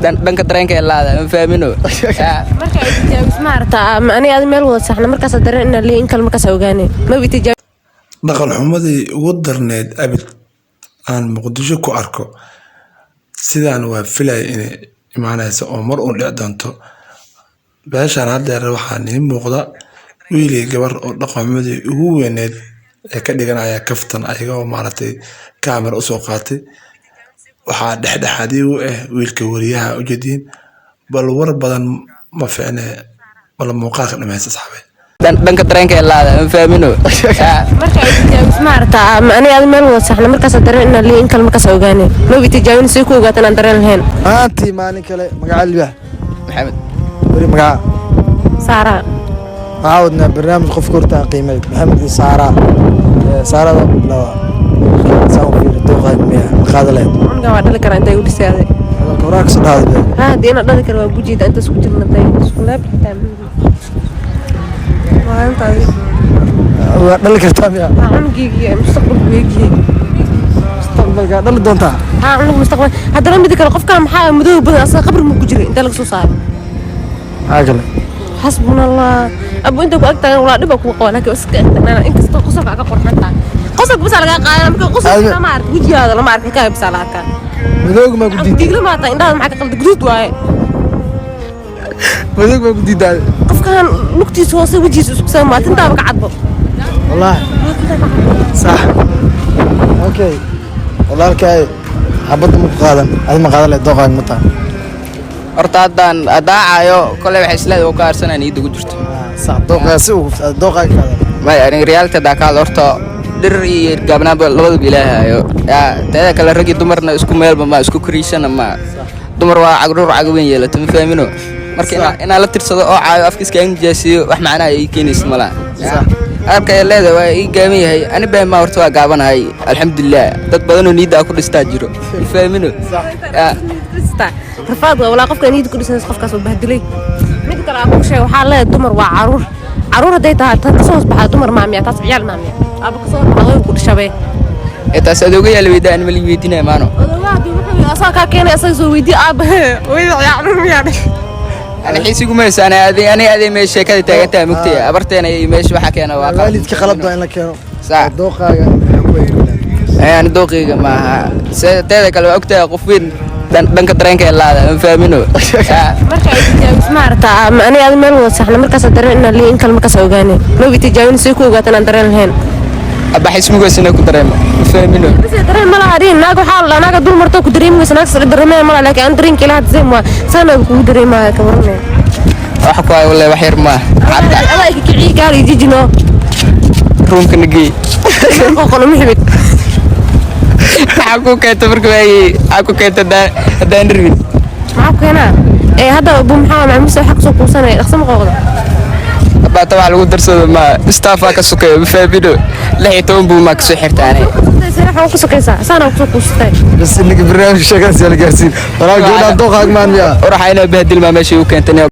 Dhanka dareenka ee laada ma fahmino. Marka ay tijaabis ma aragtaa ama aniga adi meel wada saxna, markaas dareen inaan leeyahay in kale, markaas ogaanay maba tijaab. Dhaqan xumadii ugu darneyd abid aan Muqdisho ku arko, sidaan waa filaya inay imaanayso oo mar uun dhici doonto. Beeshaan haddeer waxaa nii muuqda wiil iyo gabar oo dhaqan xumadii ugu weyneyd ee ka dhiganaya kaftan, ayagoo maaragtay kaamera usoo qaatay. Waxaa dhexdhexaadiye u ah wiilka wariyaha ujeediin. Bal war badan ma fiicne, bal muuqaalka dhamaysta, asxaabe. Dhanka dareenka ee laada ma fahmino. Marka ay tijaabis ma aragtaa ama aniga adi meel wada saxna, markaas dareen inaan leeyahay in kale, markaas ogaanay maba tijaabin. Si ku ogaata inaan dareen lahayn? Maantii maalin kale. Magaca Libaax? Maxamed. Weri, magaca? Saaraa. Waxaa wadnaa barnaamij qofka horta aan qiimay. Maxamed iyo Saara. Saarada ku bilaaba. Saan u fiiri, dooqaaga miya ma qaada lahayd? Cunugan waa dhali karaa intay u dhisaaday. Hadalka horaa kasoo dhahday be. Ha, haddii inaan dhali karo waa bujeeda intaas ku jirna tay isku leeb xitaa maalintaadi. Waa dhali kartaa miya? Ha, cunugeygi mustaqbalku weegiyey. Mustaqbalka dhali doontaa? Ha, cunug mustaqbal. Haddana mida kale, qofkan maxaa madow badan? Asaga qabri muu ku jiray inta laga soo saaro? Maxaa kale? Xasbuna Allah. Abu, inta ku ag taagan walaa dhib baa kugu qaba, laakiin iska ag taagnaan inkastoo qosolka ka qurxan tahay, qosolka bas lagaa qaadana. Marka qosolka lama arko, wejigaada lama arko, ilkaha bas la arkaa. Madowga maa ku diiday? Diigla maata, indhaha maxaa ka qalda? Guduud waaye. Madowga maa ku diidaa? Qofkan lugtiisa hoose wejigiisa isku saa maata, intaaba ka cadbo. Wallaahi sax. Okay, walaalkay, xabadda ma ku qaadan? Adi ma qaadan lahayd? Dooqaaga ma tahay? Horta haddaan adaacayo koley waxay isleedahay oo ka aarsanaa niyadda ugu jirto. Sax, dooqaaga si uu dooqaaga qaadan. Maya, aniga reality haddaa ka hadlo, horta dhirir iyo gaabnaanba labadaba Ilaahayo. Yaa teeda kale, rag iyo dumarna isku meelba ma isku koriishana ma. Dumar waa cagruur caga weyn yeelato, ma fahmino. Marka inaa la tirsado oo caayo, afka iskaga nijaasiyo, wax macnaha ii keenaysa malaha. Arabka ay leedahay waa ii gaaban yahay, ani been maa, horta waa gaabanahay, alxamdulilah. Dad badanoo niyadda aa ku dhistaa jiro, ma fahmino. Yaa. Rafaad waa walaa qofka niyada ku dhisanaysa, qofkaas oo bahdilay. Mid kale aan kuu sheego, waxaa leedahay dumar waa caruur. Caruur hadday tahay, tan kasoo hoos baxaa dumar maamiya, taas ciyaal maamiya, aaba kasoo hoos baxaa ku dhishabee. Ee taas adooga yaala weydaa, ani ma lii weydiinaya maano. Odogaa haddii wuxuu asaga kaa keenay, asaga soo weydii aaba hooyada ciyaar miyaa dhish. Ani xiisigu maysa, ani adi ani adi meesha sheekada taagantaha mugtay abarteena iyo meesha waxaa keena waa qalad. Waalidka qalad baa in la keeno. Sax. Dooqaaga maxaa ku eegna? Ani dooqeyga maaha. Teeda kale, waa ogtahay qof weyn dhanka dareenka ee laada ma fahmino. Yaa. Marka ay tijaabis ma aragtaa ama aniga adi meel wada saxna, markaas dareen inaan leeyahay in kale, markaas ogaanay maba tijaabin. Si ku ogaata inaan dareen lahayn? Abaxismugoosina ku dareemo, ma fahmino. Bas dareen ma laha dhihin. Naag waxaa la naaga dul marto ku dareemi weysa, naag sare dareemaya ma laha, laakiin aan dareenka ilaha same waa saana kugu dareemaya, ka waranaya. Wax ku hay wallahi wax yar maaha. Adaa ika kiciyi gaar iyo jijino. Ruumka nagey. Qoqolo ma xibid. Maxaa ku keenta marka waayey? Maxaa ku keenta haddaan rabin? Maxaa ku keenaa ee hadda abu maxaa macmuuse waxa kusoo kuusanaya dhaqso ma qooqdo. Abaata wax lagu darsado ma staffaa ka sukeeyo, ma fahmino. 16 buu maa kasoo xirtaane. Waxaa ku sokaysaa saana kusoo kuusatay. Bas, ninka barnaamijka sheekadaas yaa la gaarsiin walaa gabadhaan dooqaaga maan miyaa? Uraxa inaa bahdilmaa meesha igu keentay.